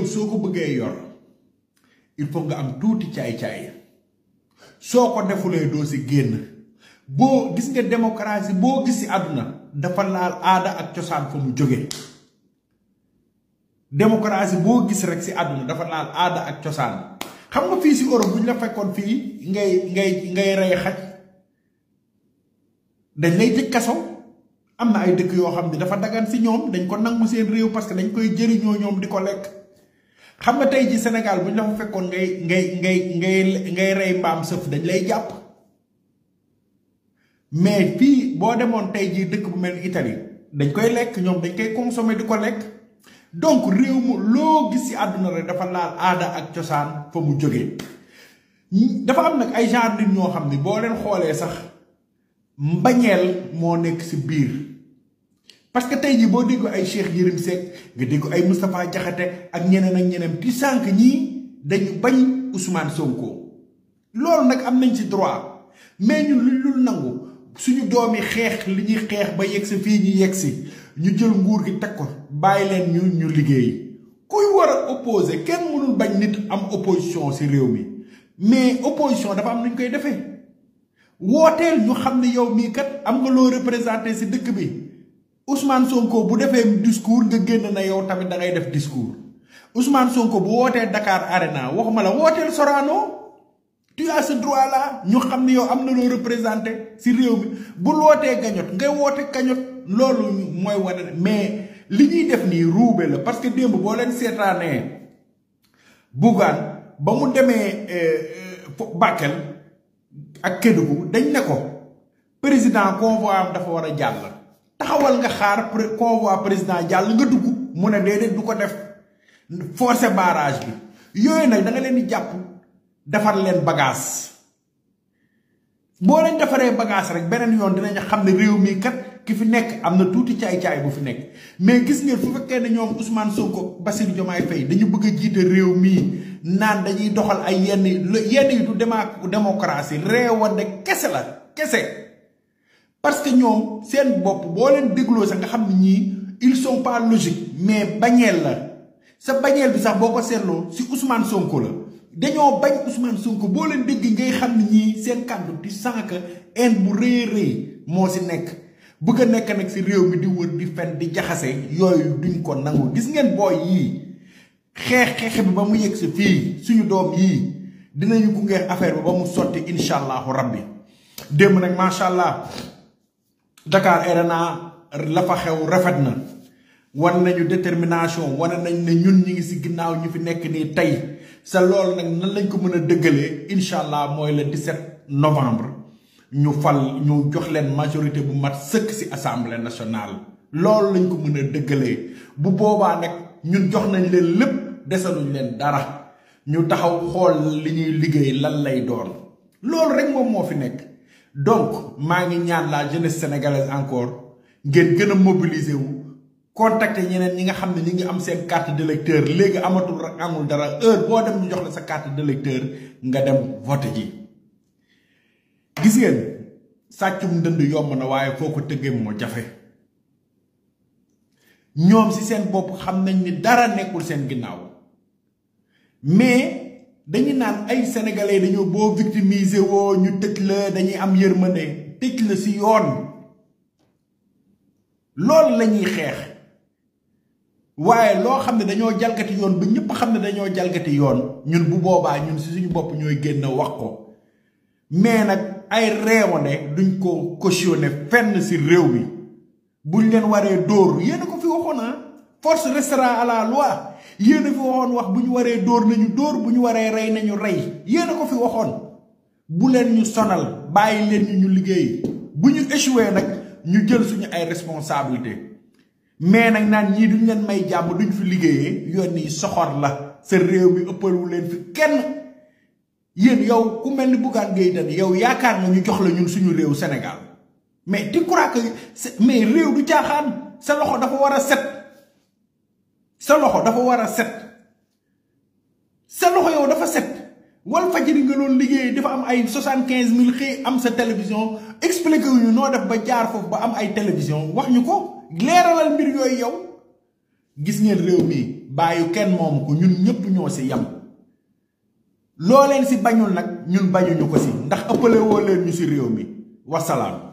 soko bëggee yor il faut nga am tuuti caay-caay soko defulé do ci génn bo gis nga démocratie bo gis ci aduna dafa laal aada ak cosaan fa mu jóge démocratie bo gis rek ci aduna dafa laal aada ak cosaan xam nga fi ci Europe buñ la fekkon fi ngay ray xaj dañ lay tëj kasso amna ay dëkk yo xamni dafa dagan ci ñoom dañ ko nangu seen réew parce que dañ koy jëriñoo ñoom diko lek xam nga tay ji Sénégal buñ la fa fekkon ngay ray mbam seuf dañ lay japp mais fi bo demone tay ji dëkk bu mel Italie dañ koy lek ñoom dañ koy consommer diko lek donc réew mu lo gis ci aduna rek dafa laal aada ak cosaan fa mu joggé dafa am nak ay genre nit ñoo xamni bo leen xolé sax mbagnel mo nek ci biir parce que tay ji bo dégg ay Cheikh Yérim Seck nga dégg ay Moustapha Diakhaté ak ñeneen ti sank ñi dañu bañ Ousmane Sonko lool nak am nañ ci droit mais ñun lu nangu suñu doomi xex li ñi xex ba yexi fi ñi yexi ñu jël nguur gi tek ko bay leen ñu liggéey kuy wara opposé kenn mënul bañ nit am opposition ci réew mi mais opposition dafa am nuñ koy défé wotel ñu xamni yow mi kat am nga lo représenter ci dëkk bi Ousmane Sonko bu défé discours nga génn na yow tamit da ngay def discours Ousmane Sonko bu woté Dakar Arena waxuma la wotel Sorano tu as ce droit là ñu xamni yow am na lo représenter ci réew mi bu woté gagnot ngay woté gagnot lolu moy wone mais li ñuy def ni roubé la parce que demb bo len sétané Bougane ba mu démé Bakel ak Kédougou dañ ne ko président convoi am dafa wara jall taxawal nga xaar convoi président jall nga dugg mu ne dédé du ko def forcer barrage bi yoy nak da nga len di japp defar len bagage bo len defaré bagage rek benen yoon dinañ xamné réew mi kat ki fi nek amna touti caay-caay bu fi nek mais gis ngeen fu fekké ne ñoom Ousmane Sonko Bassirou Diomaye Faye dañu bëgg jité réew mi naan dañuy doxal ay yenn yi du démocratie réewande kese la kese parce que ñoom seen bopp boo leen dégloo sax nga xam ne ñii ils sont pas logiques mais bañeel la sa bañeel bi sax boo ko seetloo si Ousmane Sonko la dañoo bañ Ousmane Sonko boo leen dégg ngay xam ne ñii seen kàddu di sànq en bu rëy moo si nekk bëgg a nekk nag si réew mi di wër di fen di jaxase yooyu duñ ko nangu gis ngeen booy yii xeex bi ba mu yegg si fii suñu doom yii dinañu gunge affaire bi ba mu sotti incha allahu rabbi démb nag macha allah Dakar Arena la fa xew rafet na wan nañu détermination wane nañ ne ñun ñi ngi si ginnaaw ñu fi nekk nii tey sa loolu nag nan lañ ko mën a dëggalee incha allah mooy le 17 novembre ñu ñu jox leen majorité bu mat sëkk si assemblée nationale loolu lañ ko mën a dëggalee bu boobaa nag ñun jox nañ leen lépp desaluñ leen dara ñu taxaw xool li ñuy liggéey lan lay doon loolu rek moom moo fi nekk donc maa ngi ñaan la jeunesse sénégalaise encore ngeen gën a mobiliser wu contacter ñeneen ñi nga xam ne ñi ngi am seen carte d'électeur léegi amul dara heure boo dem ñu jox la sa carte d'électeur nga dem vote ji gis ngeen sàccum ndënd yomb na waaye foo ko tëggee moo jafe ñoom si seen bopp xam nañ ni dara nekkul seen ginnaaw mais dañu naan ay sénégalais dañoo boo victimiser woo ñu tëj la dañuy am yërmande tëj la si yoon loolu la ñuy xeex waaye loo xam ne dañoo jalgati yoon ba ñëpp xam ne dañoo jalgati yoon ñun bu boobaa ñun si suñu bopp ñooy génn wax ko mais nag ay réewande duñ ko cautionné fenn si réew mi buñ leen waree dóor yéen a ko fi waxoon force restera à la loi yéen a fi waxoon wax bu ñu waree dóor nañu dóor bu ñu waree rey nañu rey yéen a ko fi waxoon bu leen ñu sonal bàyyi leen ñu liggéey bu ñu échoué nag ñu jël suñu ay responsabilité mais nag naan ñii duñ leen may jàmm duñ fi liggéeyee yoon nii soxor la sa réew mi ëppalwu leen fi kenn yéen yow ku mel ni Bougane Gueye Dany yow yaakaar nga ñu jox la ñun suñu réew Sénégal mais tu crois que mais réew du caaxaan sa loxo dafa war a set sa loxo dafa war a set sa loxo yow dafa set wal fajiri nga doon liggéey dafa am ay 75 000 xëy am sa télévision expliqué wuñu noo def ba jaar foofu ba am ay télévision wax ñu ko leeralal mbir yooyu yow gis ngeen réew mi baayu kenn moomu ko ñun ñëpp ñoo si yam loo leen si bañul nag ñun bañuñu ko si ndax ëppale woo leen ñu si réew mi wasalaam